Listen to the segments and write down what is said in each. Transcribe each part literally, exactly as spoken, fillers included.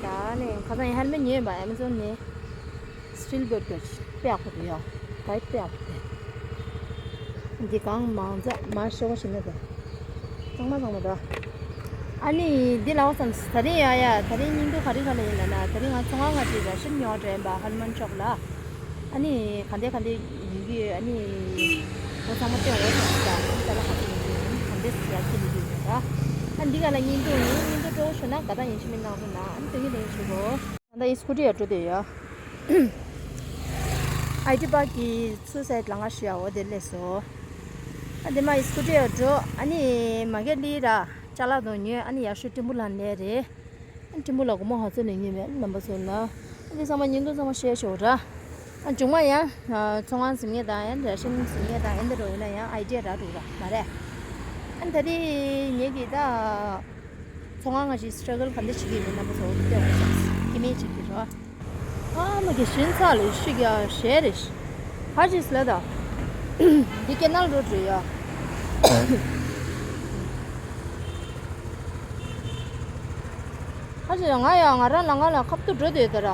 ཡ་ནི་ཁ་སང་ཡང་ཧེལ་མེ་ཊི་ཉོས་པ་ཨེ་མ་ཛོན་ནས། སི་ཊིལ་བེལ་ཊི་དཔེ་ཡག་པོ་འདུག་ཡ། ག་ཡི་དཔེ་ཡག་པོ་འདུག་འདི་གང་མང་ཙམ་མ་ཤོག་ཤིག་ན་དེ། གཙང་མ་གཙང་མ་འདུག་ཨ་ནི་འདི་ལའོ་སམ་ད་རིང་ཡ་ཡ་ད་རིང་སྙིང་སྡུག་ག་རེ་ག་ལ་ཡིན་ལ་ན། ད་རིང་ང་ཚོ་ང་ང་ཅིག་ར་ཤིན་ཉོ་དྲན་པ་ཧལ་མོན་ཅོག་ལ། ཨ་ནི་ག་འདྲ་ག་འདྲ་ཡིན་གྱི། ཨ་ནི་ཁོ་ཚང་མ་སྟོན་འོ་ཙམ་ཞིག་ད་ཨ་ནི་ཅ་ལག་ག་ཚོད་ཡིན་གྱི་ཡིན་ག་འདྲ་ཡར་ཁྱེར་ལི་གི་ཡོད་ར། ཨ་འདི་ག་ལ་སྙིང་སྡུག་ཡིན། སྙིང་སྡུག་སྤྲོ་བོ་ཞུ་ན་དགའ་ཐང་ཡིན་ཤི་མི་གནང་རུ་ན། ཨ་ནི་དོན་གྱི་དོན་ཞུ་གོ། ད་ལྟ་ཡི་སྐུ་ཊི་ཡར་འགྲོ་དེ་ཡོད། ཨའི་ཊི་པཱརྐ་གི་ཚུར་སའིཌ་ལ་ང་ཞུ་ཡ་འོ་དེ་སླེབས་སོ། ཨ་དེ་མ་ཡི་སྐུ་ཊི་ཡར་འགྲོ། ཨ་ནི་མ་གི་ལི་ར་ཅ་ལག་དང་ཉོས། ཨ་ནི་ཡར་ཤུ་ཏྲེན་པུ་ལན་ལ་རེད། ཨ་ཏྲེན་པུ་ལན་སྒོར་མོ་ག་ཚོད་ནས་ཉོས་མེད་རྣམ་པ་ཚོ་ལ། ཨ་འདི་ཚང་མ་ཉིན་ཐོ་ཚང་མ་བཤད་ཆོག་ར། ཨ་མཇུག་མ་ཡང་ཚོང་ཁང་ཟིན་ངེས་དང་ཡང་རེ་ཤན་ཟིན་ངེས་དང་ཡང་འདི་རུ་ཡིན་ན་ཡང་ཨའི་ཌི་ཡ་རག་འགྲོ་ར་མ་རེད། ཨ་ད་དེ་ངེད་ཀྱི་ད་ཚོང་ཁང་ང་ཞིག་སི་ཊྲག་གལ་ག་འདྲ་བྱེད་ཀྱི་ཡོད་རྣམ་པ་ཚོ་སྟོན་འོང་ཤག་སྐྱེ་དམན་ཅིག་གི་རོ། ཨ་མ་གི་ཞིང་ཚགས་ལས་ཤིག་ཡ་ཞེ་རེ་ཤི། ཧ་ཅིག་ལ་ད། འདི་ཀེ་ནལ་རོ་འགྲོ་ཡ། ཁ་ཅིག་ང་ཡང་ང་རང་ལ་ང་ལ་ཁ་ཐུག་འགྲོ་དེ་ད་ར།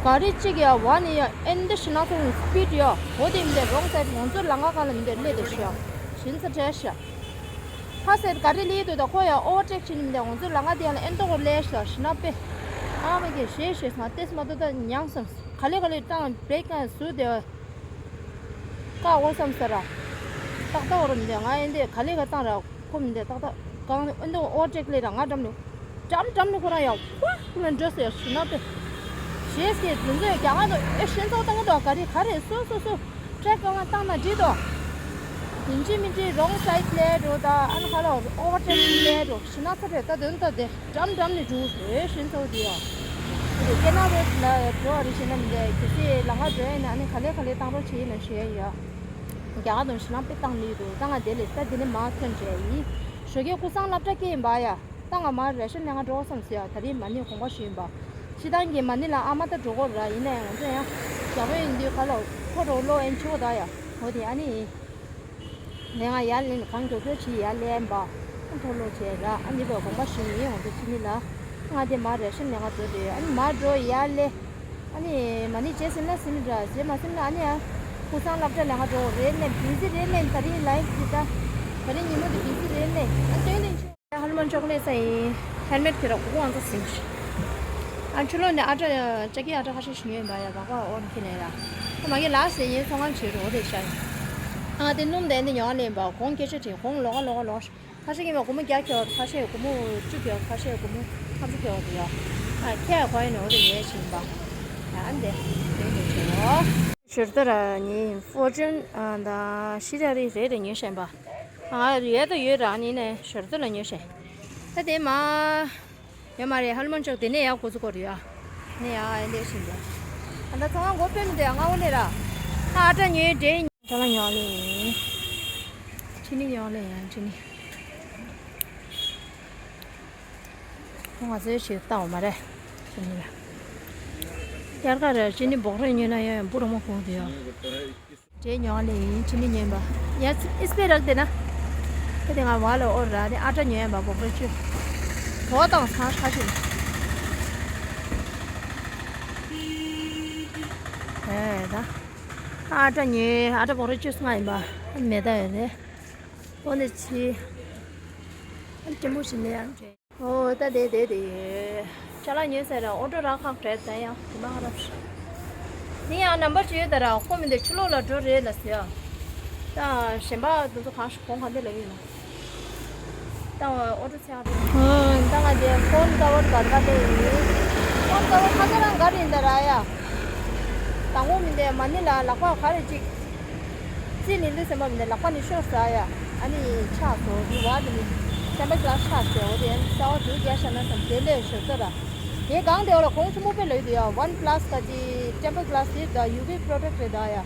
ག་རེ་གཅིག་ཡ་བ་ནི་ཡ་ཨེ་འདི་ཤི་ན་ཚོ་སི་པིཌ་ཡ་འོ་དེ་མི་འདེ་རོང་སའིཌ་ང་ཚོ་ལ་ང་ག་ལ་མི་འདེ་སླེ་དེ་ཤི་ཡ། ཞིན་ཚ་བྲལ་ཤ། ཁ་སེར་ག་རེ་ལི་དུ་ད་ཁོ་ཡ་ཨོ་ཝར་ཊེག་ཕྱིན་མི་འདེ་ང་ཚོ་ལ་ང་དེ་ཡ་ལ་ཨེ་འདོ་གོ་སླེ་ཤ་ཤི་ན་པེ། ཨ་མ་གི་ཤེ་ཤེ་ང་ཏེས་མ་དུ་ད་ཉང་སམ་ག་ལེ་ག་ལེ་བཏང་བྲེག་ག་སུ་དེ། ཀ་འོ་སམ་ས་ར། ཏག་ཏག་འོ་ར་མི་འདེ་ང་ཨེ་འདེ་ག་ལེ་ག་བཏང་ར། ཁོ་མི་འདེ་ཏག་ཏག་གང་ཨེ་འདེ་ཨོ་ཊེག་ལེ་ར་ང་འགྲམ་ནུ། འགྲམ་འགྲམ་ནུ་ཁོ་ར་ཡ་ཁོ་ཁོ་ལ་འགྲོ་སེ་ཡ་ཤི་ན་པེ། ཞེས་སྐད་དུ་འཛོ་ཡ་རྒྱ་ང་དུ་ཨེ་ཤེན་ཚོགས་བཏང་གི་དོ་ག་རེ་ག་རེ་སུ་སུ་སུ་བྲེག་ག་ང་བཏང་ན་འགྲིག་དོ། ཡིན་གཅིག་མིན་གཅིག་རོང་སའིཌ་ལེ་འགྲོ་ད་ཨ་ན་ཁ་ལ་ཨོ་ཝར་ཊེག་ལེ་འགྲོ་ཤི་ན་ཚ་རེ་ད་དོན་ད་དེ། འགྲམ་འགྲམ་ནས་འགྲོ་རེད་ཤིན་ཚོགས་དེ་ཡ། དེ་ཀེ་ནལ་རོཌ་ལ་འགྲོ་བ་རེད་ཤེ་ན་མི་འདེ་གལ་སྲིད་ལ་ང་འགྲོ་ཡ་ན་ཨ་ནི་ག་ལེ་ག་ལེ་བཏང་རོགས་བྱེད་ཡིན་ན་ཞུ་ཡ་ཡ། རྒྱ་གར་དང་ཤི་ན་པེ་བཏང་ནི་འདུག་ད་ང་དེ་ལས་ད་དེ་ནས་མ་ཐོན་བྱས་ཡིན། ཞོགས་ཀས་ཀུ་སང་སློབ་གྲྭ་སྐྱེལ་ཡིན་པ་ཡ། ད་ང་མ་རེ་ཤན་ནས་ང་འགྲོ་བསམ་སོ་ཡ། ད་རིང་མ་ཎི་དགོངས་པ་ཞུ་ཡིན་པ། སྤྱི་བཏང་གི་མ་ཎི་ལ་ཨ་མ་ད་འགྲོ་གོ་ར་ཡིན་ན་ཡང་ང་ཚོ་ཡང་རྒྱ་བོད་ཡིན་དུས་ག་ལ་ཁོ་རོ་ལོ་ཨེན་ཆོ་ད་ཡ། འོ་དེ་ཨ་ནི། ངས་ང་ཡར་ལེན་གང་མགྱོགས་མགྱོགས་བྱེད་ཡར་ལེན་པ། མཐོ་སློབ་བྱས་ར་ཨ་འདི་ལོ་དགོངས་པ་ཞུས་ཡིན་ང་ཚོ་ཕྱི་མི་ལ། ང་དེ་མ་རེ་ཤན་ནས་ང་འགྲོ་དེ་ཨ་ནི་མ་འགྲོ་ཡར་ལེ། ཨ་ནི་མ་ཎི་བྱས་ཟིན་ན་ཟིན་ར་བྱས་མ་ཟིན་ན་ཨ་ནི་ཨ། ཀུ་སང་སློབ་གྲྭ་ལ་ང་འགྲོ་རེད་ནས་བི་ཟི་རེད་ནས་ད་རིང་ལའིབ་ཀྱི་ད། ད་རིང་ཉིན་མོ་དེ་བི་ཟི་རེད་ནས་ཨ་སྟོན་ནས་ཆོ། ཧལ་མོན་ཅོག་ལེ་ས་ཡིན། ཧེལ་མེཊ་ཁྱེར་ར་གོ་གོ་ཨང་ཚ་སིང་ཤི། ཨ་ཆུ་ལོ་ནས་ཨ་ཏྲ་ཅ་ཀི་ཨ་ཏྲ་ཁ་ཤས་ཤིག་ཉོས་ཡིན་པ་ཡ་བག་བག་འོར་ཁྱེར་ནས་ར། ཨ་མ་གི་ལ་སེ་ཡིན་ཚོང་ཁང་ཆེ་རུ་འོ་རེད་ཤ་ཡིན། ཨ་དེ་སྣུམ་དེ་འདི་ཉོ་བ་ལེན་པ་གོང་སྐད་ཆ་དྲིས་གོང་ལོག་ག་ལོག་ག་ལོག་ཁ་ཤས་ཀྱིས་སྒོར་མོ་བརྒྱ་ཁྱེར་བ་ཁ་ཤས་སྒོར་མོ་བཅུ་ཁྱེར་བ་ཁ་ཤས་སྒོར་མོ་ལྔ་བཅུ་ཁྱེར་བ་རེད་ཡ། ཨ་ཁྱེད་ཡ་གོ་ཡ་ནས་འོ་རེད་ཉོས་ཤིང་པ། ཨ་འདི་འདི་འདི་ཆེ་རོ། ཞོར་ད་ར་ནི་ཧྥོར་ཅུན་ཨ་ད་ཤི་ར་རི་རེ་རེ་ཉོས་ཤིང་པ། ང་ཡོད་དོ་ཡོད་ར་ནི་ནས་ཞོར་ད་ལ་ཉོས་ཤིང་། ད་དེ་མ། ཡོད་མ་རེད་ཧལ་མོན་ཅོག་དེ་ནས་ཡ་འགོ་ཚུགས་གོ་རེད་ཡ། ནས་ཡ་ཨེ་འདྲས་ཤིང་རེད། ཨ་ད་ཚང་མ་མགོ་དཔེ་མི་འདུག་ཡ་ང་འོ་ནས་ར། ཨ་ཨ་ཏྲ་ཉོས་འདྲེ། ཅ་ལག་ཉོ་ལེ། ཅི་ནི་ཉོ་ལེ་ཡ་ཅི་ནི། ཁོ་ང་ཚོའི་ཞིག་ལྟ་འོ་མ་རེད། ཅི་ནི་ལ། དབྱར་ཁ་རེད་ཅི་ནི་སྦོག་རེ་ཉོས་ན་ཡང་ཡང་སྤུ་ར་མ་གོང་དུ་ཡ། འདྲེ་ཉོ་ལེ་ཡིན་ཅི་ནི་ཉོས་པ། ཡ་ཨིས་པེ་རག་དེ་ན། ཁ་དེ་ང་བ་ལ་ཨོ་ར་ནི་ཨ་ཏྲ་ཉོས་པ་སྦོག་རེ་བཅུ། གྲོ་དང་ཚང་ཁ་ཤིན། ཨེ་ད། ཨ་ཏྲ་ཉོས་ཨ་ཏྲ་སྦོག་རེ་བཅུ་ཚང་ཡིན་པ། མེ་ད་ཡོད་རེད། ཨོ་ནི་ཆི། ཨ་ནི་ཀྲིན་པོ་ཞིག་ནས་ཡང་འདྲེ། ཨོ་ད་དེ་དེ་དེ། ཅ་ལག་ཉོས་ཟེར་ར་ཨོ་ཏོ་རག་ཁག་བྲལ་ད་ཡང་དེ་མ་ཧ་རབ་ཤི། ནི་ཡང་རྣམ་པ་ཅི་ཡོད་ད་ར་ཁོ་མི་འདི་ཕྱི་ལོགས་ལ་འགྲོ་རེད་ལ་ཟེར་ཡ། ད་གཞན་པ་དེ་ཚོ་གང་ཞིག་གོང་ག་འདི་ལ་ཡིན་ནོ། ད་ཨོ་ཏོ་ཚེ་ཨ་ཏོ། ཨོ་ད་ང་དེ་ཕོན་ཀ་བར་ག་ག་དེ་ཡིན། ཕོན་ཀ་བར་ཁ་ཚ་རང་ག་རེ་ཡིན་ད་ར་ཡ། དང་པོ་མི་འདི་མ་ནི་ལ་ལག་པ་ག་རེ་གཅིག་རྩིས་ནི་འདི་སེམས་པ་མི་འདི་ལག་པ་ནི་ཤོར་ཟ་ཡ། ཨ་ནི་ཆགས་སོ་འདི་བ་འདི་ནི་ཊེམ་པར་གི་ལཱ་སི་ཆགས་ཟེར་འོ་དེ་ཡན་ས་བ་འདུག་རྒྱ་ཤ་ན་སམ་དེ་ལས་ཤོར་ས་ར། དེ་གང་དེ་འོ་ལ་གོང་ཆེན་པོ་དཔེ་ལོས་དེ་ཡ་ཝན་པ་ལ་སི་ད་ཅི་ཊེམ་པར་གི་ལཱ་སི་དེ་ད་ཡུ་ཝི་པྲོ་ཊེག་རེད་ད་ཡ།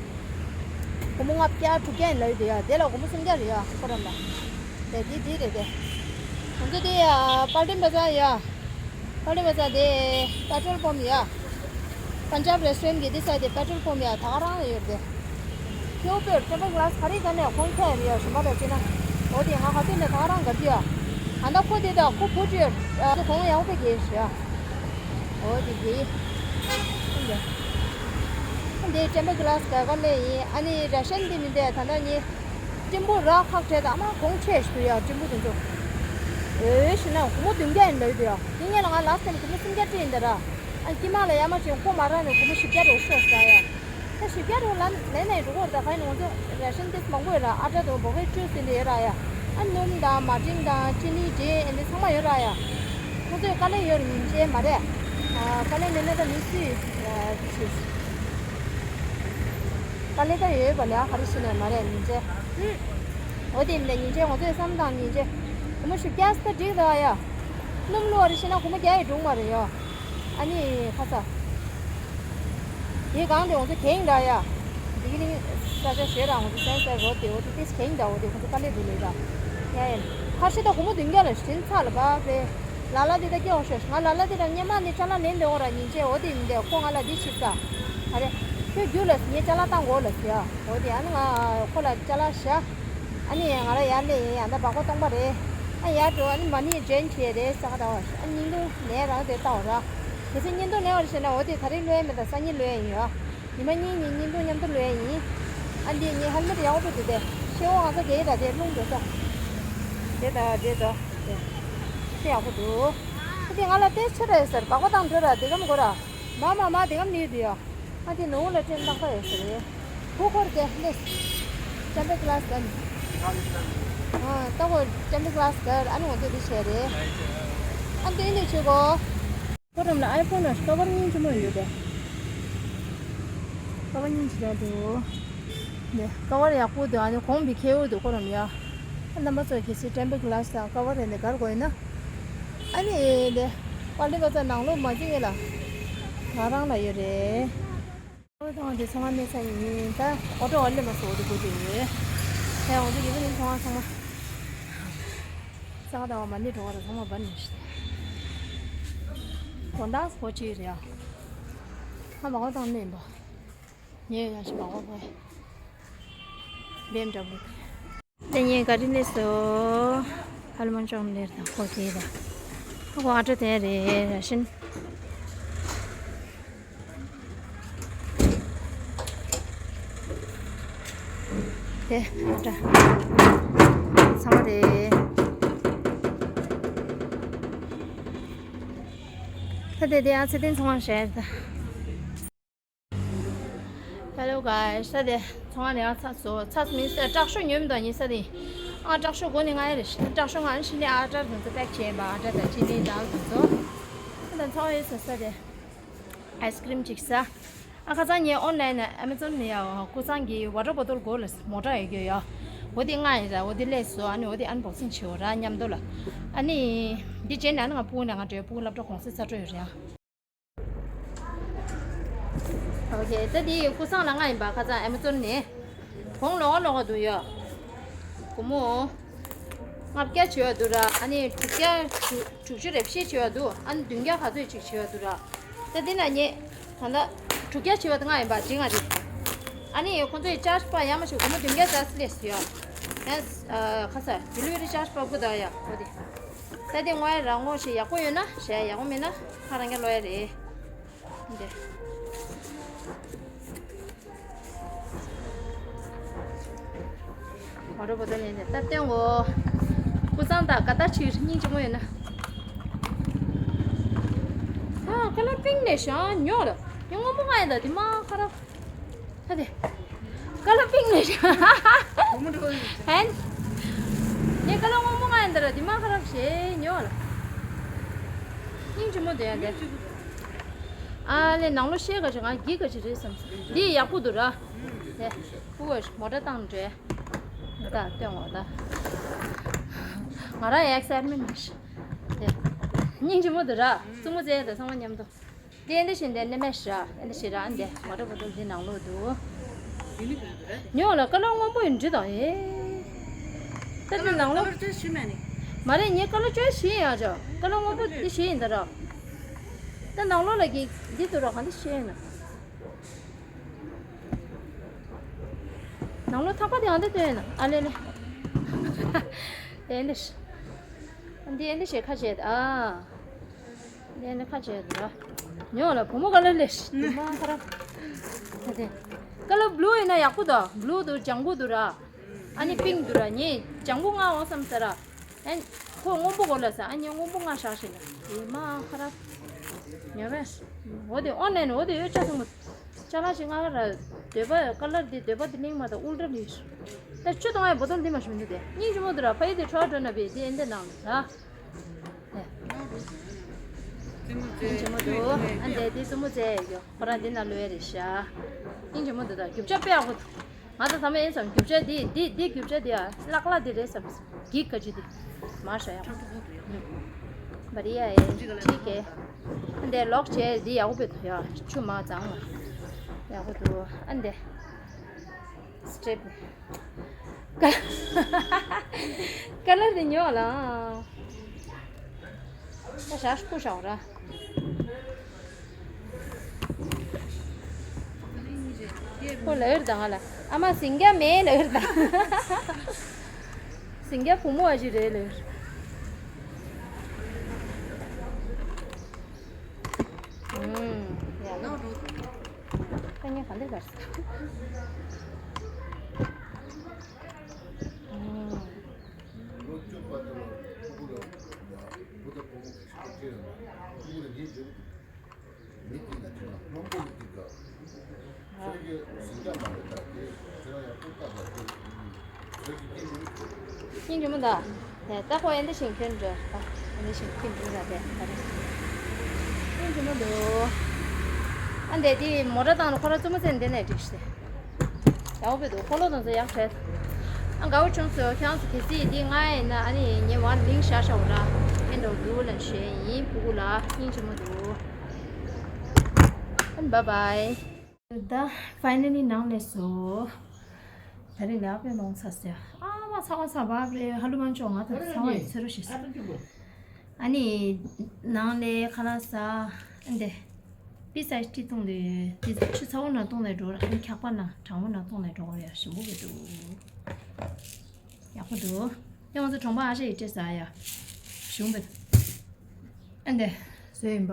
སྒོར་མོ་ལྔ་བརྒྱ་དྲུག་བརྒྱ་ཡིན་ལོས་དེ་ཡ་དེ་ལ་སྒོར་མོ་སུམ་བརྒྱ་རེད་ཡ་ཁོ་རམ་ལ། དེ་དེ་དེ་རེད་དེ། ང་ཚོ་དེ་ཡ་པལ་ཊན་བ་ཛར་ཡ། ཕ་ལི་མ་ས་དེ་པེ་ཊོལ་པམ་ཡ། པན་ཇབ་རེ་སི་ཊོ་རན་གྱི་དེ་ས་དེ་པེ་ཊོལ་པམ་ཡ་ད་ག་རང་ཡོད་དེ། ཁྱེའུ་པེར་ཊེམ་པར་གི་ལཱ་སི་ག་རེ་ག་ནས་ཁོང་ཁྱེར་ཡ་ཞུ་མ་ར་ཅེ་ན། འོ་དེ་ང་ག་དུས་ནས་ད་ག་རང་ག་དུས་ཡ། ཨ་ད་ཁོ་དེ་ད་ཁོ་བུ་ཅེར་ཁོང་ཡང་པེ་གེ་ཤི་ཡ། འོ་དེ་དེ། འདི་ཀྲེམ་པོ་གི་ལ་སི་ག་ག་ལེ་ཡིན། ཨ་ནི་ར་ཤན་འདི་མི་འདུག་ད་ལྟ་ནི་ཀྲེམ་པོ་ར་ཁག་བྲལ་དང་ཨ་མ་གོང་ཆེ་ཞུ་ཡ་ཀྲེམ་པོ་དེ་ཚོ། འོ་ཞུ་ན་སྒོར་མོ་བདུན་བརྒྱ་ཡིན་ལབ་དེ་ཡ། དེ་ངས་ལ་ང་ལ་སི་ཀྱི་སྒོར་མོ་སུམ་བརྒྱ་སྤྲད་ཡིན་ད་ར། ཨ་ཀྱི་མ་ལ་ཡ་མ་ཅིག་ཁོ་མ་ར་ནས་སྒོར་མོ་བཞི་བརྒྱ་རོ་ཤོག་ཟ་ཡ། ད་བཞི་བརྒྱ་རོ་ལ་ལེན་ནས་འགྲོ་གོ་ར། ད་ག་ཡིན་ང་ཚོ་ར་ཤན་ཏིས་མང་པོ་ཡོད་ར། ཨ་ཊ་དང་བོ་ཧེ་ཅུ་སི་འདི་ཡོད་ར་ཡ། ཨ་སྣུམ་དང་མ་ཏིང་དང་ཅི་ནི་ཇེ་ཨེ་འདི་ཚང་མ་ཡོད་ར་ཡ། ཁོང་ཚོས་དཀའ་ལས་ཡོད་རེད་ཉིན་བྱེད་མ་རེད། ཨ་དཀའ་ལས་མེད་ན་ད་མི་སུས་ཨ་ཅི་དཀའ་ལས་ད་ཡོད་པ་ལ་ག་རེ་ཞུ་ནས་མ་རེད་ཉིན་བྱེད། འོ་དེ་མིན་ད་ཉིན་བྱེད་ང་ཚོས་བསམ་དང་ཉིན་བྱེད་སྒོར་མོ་བཞི་བརྒྱ་ད་འགྲིག་ད་ཡ། སྣུམ་བླུགས་པ་རེད་ཤེ་ན་སྒོར་མོ་བརྒྱ་ཡི་སྒྲུང་མ་རེད་ཡ། ཨ་ནི་ཁ་ས། དེའི་སྒང་དེ་ང་ཚོ་གྱེན་འདྲ་ཡ། འདི་གི་རིང་ས་ཆ་ཞེ་དྲག་ང་ཚོ་སེམས་སེ་རོ་དེ་འོ་དེ་ཏིས་གྱེན་འདྲ་འོ་དེ་ཁོ་ཚོ་དཀའ་ལས་འདུག་ལས་ད། ཡ་ཡ། ཁ་ཤས་ད་སྒོར་མོ་བདུན་བརྒྱ་ལ་ཞིན་ཚ་ལ་བབ་རེད། ལ་ལ་དེ་ད་སྐྱེ་བ་ཤོད་ང་ལ་ལ་དེ་ད་སྙེ་མ་ནི་ཅ་ལག་ལེན་འདོད་འོ་ར་ཉིན་བྱེད་འོ་དེ་མི་འདས་ཁོ་ང་ལ་འདི་ཕྱིར་ས། ཨ་རེ། ཁྱོད་རྒྱུགས་ལ་ངས་ཅ་ལག་བཏང་དགོས་ལ་ཟེར་ཡ། འོ་དེ་ཨ་ནི་ང་ཁོ་ལ་ཅ་ལག་བཞག་ཨ་ནི་ང་ར་ཡར་སླེབས་ཡིན་ཡ། ད་སྦག་སྦག་སྟོང་པ་རེད། ཨ་ཡར་འགྲོ་ཨ་ནི་མ་ཎི་འདྲེན་བྱས་རེད་ས་ག་ད་བ་ཨ་བརྙན་ཐུང་ནས་རང་དེ་ལྟ་བ་ར། གལ་སྲིད་བརྙན་ཐུང་ནས་བ་རེད་ཟེར་ན་འོ་དེ་ད་རེས་ལོས་མེད་ད་སང་ཉིན་ལོས་ཡིན་ཡ། ཉི་མ་གཉིས་གཉིས་བརྙན་ཐུང་མཉམ་དུ་ལོས་ཡིན། ཨ་འདི་ངའི་ཧེལ་མེད་ཡག་པོ་འདུག་དེ་ཤེའོ་ང་ཚོ་དེ་ད་དེ་རླུང་འགྲོ་ས། དེ་ད་དེ་ད་དེ་ཡག་པོ་འདུག་ཨ་དེ་ང་ལ་ཏེ་ཆེ་ར་ཡོད་ཟེར་སྦག་སྦག་བཏང་འགྲོ་ར་དེ་གམ་དགོས་ར། མ་མ་མ་དེ་གམ་ནི་དུ་ཡོ། ཨ་དེ་ནོ་ལ་ཅན་ཏག་ཏག་ཡོད་ས་རེད། བུ་འཁོར་དེ་ལེས། ཅམ་པའི་ཀླ་སི་ཨ་ནི། ཨ་ཏག་གོ་ཅམ་པའི་ཀླ་སི་གར་ཨ་ནི་ང་ཚོ་དེ་བྱས་རེད། ཨ་དེ་ནི་ཆུ་གོ། ཁོ་རམ་ལ་ཨའི་ཕོན་ལ་ཀ་བར་གཉིས་ཅི་མོ་ཡོད་དེ། ཀ་བར་གཉིས་ཅི་ར་འདུག་ནས་ཀ་བར་ཡག་པོ་འདུག་ཨ་ནི་གོང་བི་ཁེའུ་འདུག་ཁོ་རམ་ཡ། ཨ་རྣམ་པ་ཚོ་གལ་སྲིད་ཀྲམ་པའི་ཀླ་སི་དང་ཀ་བར་རེ་ནས་གར་དགོས་ཡིན་ན། ཨ་ནི་ཨེ་ལེ། པ་ལི་བ་ཙ་ནང་ལོགས་མ་བྱེད་ངེས་ལ། ང་རང་ལ་ཡོད་རེད། ཨོ་ཐང་དེ་ཚང་མ་མེད་ས་ཡིན་ད་ཨོ་ཏོ་ཨོ་ལེ་མ་སོ་དེ་དགོས་དེ་ཡོད། ཧེ་འོ་དེ་དེ་བ་ནི་ཚང་མ་ཚང་མ། ས་ག་ད་བ་མ་ནི་འགྲོ་བ་ར་ཚང་མ་བ་ནི་ཤི། གོ་འདག་སི་གོ་ཅི་རེད་ཨ། ཧ་མ་གོ་དང་ནི་ཡིན་པ། ཉེ་ཡང་ཞིག་མ་གོ་བ། བེམ་འདྲ་བོ། དེ་ཉིན་ག་རི་ལས་སོ། ཧལ་མོན་ཅོང་ལེར་དང་ཁོ་ཁེ་དང་། ཁོ་ཨ་ཏྲ་དེ་རེད་ར་ཤིན། དེ་ཨ་ཏྲ། ཚང་མ་རེད། ད་དེ་དེ་ཨ་ཚེ་བརྟན་ཚང་མ་ཞེས་དང་། Hello guys, ས་དེ་ཚོང་ཁང་ནས་ཨ་ཚ་བཟོ་ཚ་མིན་ས་དྲག་ཤོས་ཉོས་མི་འདུག་ཉིན་ས་དེ་ཨ་དྲག་ཤོས་སྒོ་ནས་ང་ཡ་རེ་ཞིག་དྲག་ཤོས་ང་ནི་ཕྱི་ནས་ཨ་དྲར་དུ་ཚོ་པེག་བྱས་པ་ཨ་དྲ་དང་ཅི་ནས་དང་དུ་ཚོ་ཨ་དང་ཚོང་ཡོད་ས་ས་དེ་ཨའི་སི་ཀི་རིམ་ཅིག་ས་ཨ་ཁ་ཚང་ཉིན་ཨོན་ལན་ཨ་མེ་ཛོན་ནས་ཡ་ཁུ་ཚང་གི་ཝ་ཊར་བོ་ཊལ་སྒོ་ལ་མོ་ཊ་ཡོད་རྒྱུ་ཡ་འོ་དེ་ང་ཡི་ར་འོ་དེ་ལས་བཟོ་ཨ་ནི་འོ་དེ་ཨན་བོག་སིང་བྱེད་འོ་ར་མཉམ་དུ་ལ་ཨ་ནི་འདི་རྗེས་ནས་ཨ་ནི་ང་ཕྲུ་གུ་ནས་ང་འདྲའི་ཕྲུ་གུ་སློབ་གྲྭ་གུང་སེང་ཚ་སྤྲོད་ཡོད་རེད་ཨ། ཨོ་ཁེ། ད་དེ་ཡི་ཀུ་སང་ལ་ང་ཡིན་པ་ཁ་ཚང་ཨེ་མ་ཙོན་ནས། གོང་ལོག་ལོག་འདུག་ཡ། སྒོར་མོ། ལྔ་བརྒྱ་བྱེད་ཡ་འདུག་ར་ཨ་ནི་དྲུག་བརྒྱ་དྲུག་དྲུག་ཅུ་རེ་བཞི་བྱེད་ཡ་འདུག་ཨ་ནི་བདུན་བརྒྱ་ག་ཚོད་ཅིག་བྱེད་ཡ་འདུག་ར། ད་དེ་ན་ངས་ད་ལྟ་དྲུག་བརྒྱ་བྱེད་ཡ་དེ་ང་ཡིན་པ་འདི་ང་རེད། ཨ་ནི་ཁོང་ཚོའི་ཅར་ཇི་པ་ཡ་མ་ཞིག་སྒོར་མོ་བདུན་བརྒྱ་ཙམ་སླེབས་སོང་ཡ། ཡང་ཁ་ཚ་ཌི་ལི་ཝ་རི་ཅར་ཇི་པ་དགོས་ད་ཡ་ཨོ་དེ། ད་དེ་དངོས་ཡ་རང་ངོ་ཞིག་ཡག་པོ་ཡོད་ན་བྱས་ཡག་པོ་མེད་ན་ཁ་རང་རྒྱ་ལོ་ཡ་རེད། འདི། ཝ་ཊར་བོ་ཊལ་ནས་ནས་ད་སྟོན་གོ། ཀུ་ཚང་དང་ག་ད་ཕྱིར་སྙིང་རྗེ་མོ་ཡོད་ན། ཨ་ཀ་ལ་པིང་ནས་ཤང་ཉོ་ལ། ཉོ་སྔོན་མོ་ང་ཡིན་ད་དེ་མ་ཁ་ར། ད་དེ། ཀ་ལ་པིང་ནས་ཤང་། ཧན། ངས་ཀ་ལ་སྔོན་མོ་ང་ཡིན་ད་ར་དེ་མ་ཁ་ར་ཞེས་ཉོ་ལ། སྙིང་རྗེ་མོ་དེ་ཡང་དེ། ཨ་ལེ་ནང་ལོ་ཤེས་ག་ཅིག་ང་གི་ག་ཅིག་རེད་བསམ་སོང་། འདི་ཡག་པོ་འདུག་ར། དེ་ཕུ་བ་མོ་ཊ་བཏང་འདྲེ། ད་སྟོན་འོ་ད། ང་རང་ཡག་སེར་མིན་ནི་ཤི། དེ་སྙིང་རྗེ་མོ་འདུག་ར། བཙུན་མོ་བཙལ་ཡ་ད་ཚང་མ་མཉམ་དུ། དེ་འདི་བཞིན་དེ་ནི་མེད་ཤི་ར། འདི་བཞིན་ར་འདི་མོ་ཊ་བོ་ཊལ་འདི་ནང་ལོགས་འདུག་ཉོ་ལ་ཀ་ལོ་སྔོན་པོ་ཡིན་འདྲི་དང་ཨེ། ད་འདི་ནང་ལོགས། མ་རེད་ངས་ཀ་ལོ་བཅོས་ཤི་ཡིན་ཨ་ཅག་ཀ་ལོ་སྔོན་པོ་འདི་ཤི་ཡིན་ད་ར། ད་ནང་ལོགས་ལ་གི་འདི་འདུག་ར་གང་འདི་ཤི་ཡིན་ན། ནང་ལོགས་ཐག་པ་དེ་ཨ་འདི་སྟོན་ན་ཨ་ལེ་ལེ། དེ་འདི་ཤི། འདི་ཨེ་འདི་ཤི་ཁ་བྱེད་ཨ། འདི་ཨེ་འདི་ཁ་བྱེད་འདུག་ར། ཉོ་ལ་བུ་མོ་ཁ་ལར་ལས་མ་ཁ་ར། ད་དེ་ཁ་ལར་བླུ་ཡིན་ན་ཡག་པོ་འདུག་བླུ་འདུག་ལྗང་གུ་འདུག་ར། ཨ་ནི་པིང་འདུག་ར། ངས་ལྗང་གུ་མངགས་འོང་བསམ་ས་ར། ཨན། ཁོ་སྔོན་པོ་གོ་ལ་ས། ཨ་ནི་སྔོན་པོ་མངགས་བཞག་ཞིག་ལ། ཨེ་མ་ཁ་ར། ཉོ་བས། འོ་དེ་ཨོན་ལན་འོ་དེ་ཡོད་ཆ་ཐུང་མོ། ཅ་ལག་ཞིག་མངགས་ར། འདོད་པ་ཁ་ལར་དེ་འདོད་པ་དེ་གླིང་མ་དང་ཨུལ་ར་ལི། ད་ཆུ་གཏོང་ཡ་བོ་དོལ་འདི་མ་ཞུ་མི་འདུག་དེ་སྙིང་རྗེ་མོ་འདུག་ར། ཕ་ཡི་དེ་ཁྲོ་བ་འགྲོ་ན་བས་དེ་ཨེ་འདི་ནང་ལ་ད། སྙིང་རྗེ་མོ་འདུག་ཨ་འདྲས་དེ་བཙུན་མོ་བཙལ་ཡོད། ཁོ་རང་འདི་ན་ལོས་རེད་ཤག་སྙིང་རྗེ་མོ་འདུག་ད་རྒྱུ་ཆ་དཔེ་ཡག་པོ་འདུག་ང་ཚོ་ཚང་མས་ཨེ་བསམ་རྒྱུ་ཆ་འདི་འདི་འདི་རྒྱུ་ཆ་འདི་ཨ་ལག་ལག་འདི་རེད་བསམ། གི་ག་ཅི་འདི་མ་ཧྲ་ཡག་པོ་འདུག་བ་རི་ཡ་ཨེ་ཅི་གེ་ཨ་འདྲས་ལོག་བྱས་འདི་ཡག་པོ་འདུག་ཡ་ཆུ་མ་གཙང་མ་ཡག་པོ་འདུག་ཨ་འདྲས། སི་ཊེབ་ནས། ཀ་ལར་དེ་ཉོ་ལ། ད་ཞག་སྐུ་ཞག་ར། ཁོ་ལ་ཡོད་དང་ང་ལ། ཨ་མ་སིང་རྒྱ་མེད་ལ་ཡོད་དང་། སིང་རྒྱ་བུ་མོ་ཨ་ཞིག་རེད་ལ་ཡོད། ཨུམ། ཡ་ལ། ཁ་ཉེ་ག་འདི་གར་ས། ཨུམ། སྙིང་རྗེ་མོ་འདུག་དེ་ལྟ་ཁོ་ཨེ་འདི་ཞིང་ཁྱོད་འགྲོ། ཨེ་འདི་ཞིང་ཁྱོད་འགྲོ་ར་དེ་ད་རེ། སྙིང་རྗེ་མོ་འདུག་ཨ་འདི་དེ་མོ་ཊ་བཏང་ལ་ཁོ་ར་བཙུན་མོ་ཚེ་འདི་ནས་འགྲིག་ཤི། ཡག་པོ་འདུག་ཁོ་ལོ་དང་ཚོ་ཡག་བྲལ། ཨ་དགའ་བོ་བྱུང་སོང་། ཁྱེད་རང་ཚོ་གལ་སྲིད་འདི་ང་ཡིན་ན་ཨ་ནི་ངའི་བར་ལིང་ཤ་ཤ་བོ་ར་ཨེ་འགྲོ་འདུག་ལ་ཞེས་ཡིན་ཕུ་གུ་ལ་སྙིང་རྗེ་མོ་འདུག་ཨ་ནི་བཱའི་བཱའི། ད་ཕའི་ནལ་ལི་ནང་ལས་སོ། ད་རེས་ལག་པས་ལོང་ཚར་ཟེར། ཨ་མ་ཚ་བ་ཚ་བ་རེད། ཧ་ལུ་མ་ཆོག་ང་ད་ཚ་བ་ཡི་ཚེ་རོ་ཞིག་ཟེར། ཨ་ནི་ནང་ལས་ཁ་ལག་ཟ། ཨ་འདི་པི་ས་ཡི་ཊི་བཏུང་དུས་དེ་ཆུ་ཚ་བོ་ནང་བཏུང་ནས་འགྲོ་ར། ཨ་ནི་འཁྱག་པ་ནང་གྲང་བོ་ནང་བཏུང་ནས་འགྲོ་ར། ཡ་ཞིམ་པོ་གི་འདུག་ཡག་པོ་འདུག་དེ་ང་ཚོ་གྲོང་པ་ཨ་ཞེ་ཡི་སྤྲད་ཟ་ཡ། ཞུང་བེ། ཨ་འདི་བཟོས་ཡིན་པ།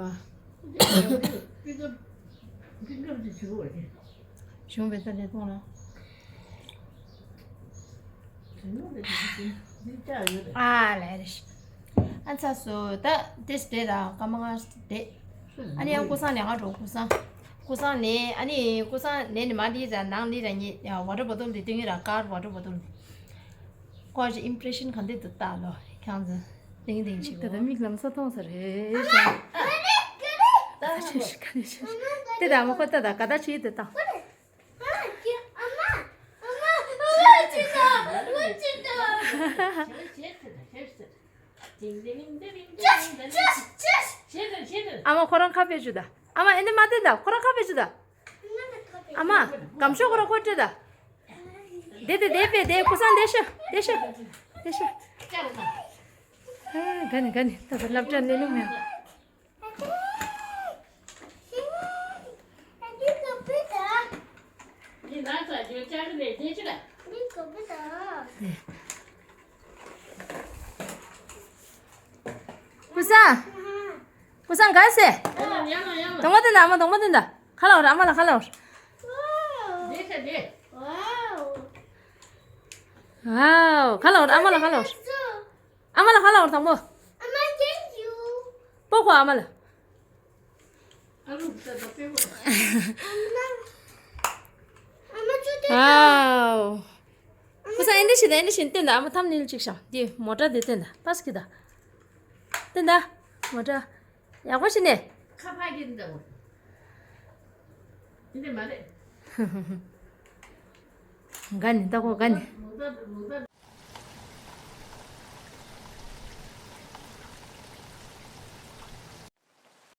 ཞུང་བེ་ད་འདི་གཏོང་ལ། ཨ་ལས་རེད། ཨ་ཚ་སོ་ད་དེ་སྤྲད་ར་སྐར་མ་ལྔ་སྤྲད། ཨ་ནི་ཡང་ཀུ་སང་ནས་ང་འགྲོ་ཀུ་སང་། ཀུ་སང་ནས་ཨ་ནི་ཀུ་སང་ནས་ནི་མ་འདི་ར་ནང་འདི་ར་ཉེ་ཡ་ཝ་ཊར་བོ་ཊལ་འདི་སྟོན་གི་ར། ཀར་ཝ་ཊར་བོ་ཊལ་འདི། ཀོ་ཅི་ཨིམ་པྲེ་ཤན་ག་འདྲ་འདུག་ལྟ་ལོ། ཁྱང་ཚ། ཏིང་ཏིང་ཆིག་ད་ལྟ་མིག་ལམ་སང་མཐོང་ས་རེད། ད་ཆི་ཤི་ག་ནས་ཤི། དེ་ད་མ་ཁོ་ད་ད་ག་ད་ཆི་དེ་ད། ཨ་མ་ཁོ་རང་ཁ་ཕྱེ་ཆུ་ད། ཨ་མ་ཨེ་འདི་མ་དེ་ད་ཁོ་རང་ཁ་ཕྱེ་ཆུ་ད། ཨ་མ་སྒམ་ཤོག་ཁོ་རང་ཁོ་སྤྲད་ད། དེ་དེ་དེ་པེ་དེ་ཀུ་སང་དེ་ཤོ་དེ་ཤོ་དེ་ཤོ། ཨ་ག་ནི་ག་ནི་ད་ད་སློབ་གྲྭ་ནས་ལུགས་མེད། ཀུ་སང་། ཀུ་སང་ག་སེ། དོང་མ་དེ་ན་ཨ་མ་དོང་མ་དེ་ན། ཁ་ལོ་ར་ཨ་མ་ལ་ཁ་ལོ། ཝའོ། ཁ་ལོ་ར་ཨ་མ་ལ་ཁ་ལོ། ཨ་མ་ལ་ཁ་ལོ་དང་པོ། ཨ་མ་ཐེང་ཡུ། པོ་ཁོ་ཨ་མ་ལ། ཨ་ལུ་ད་ད་པེ་བ། ཨ་མ་ཅོ་ཏེ། ཝའོ། ཁོ་ས་ཨེ་འདྲ་ཞིག་ད་ཨེ་འདྲ་ཞིག་སྟོན་ད། ཨ་མ་ཐམ་ནེལ་ཅིག་ཤང་དེ་མོ་ཊ་དེ་སྟོན་ད། པ་སི་ཀི་ད། སྟོན་ད། མོ་ཊ། ཡག་པོ་ཞིག་ནས། ཁ་ཕ་གི་འདྲ་བོ། འདི་འདྲ་མ་རེད། ག་ནི་ད་ཁོ་ག་ནི། ལུག་ད་ལུག་ད།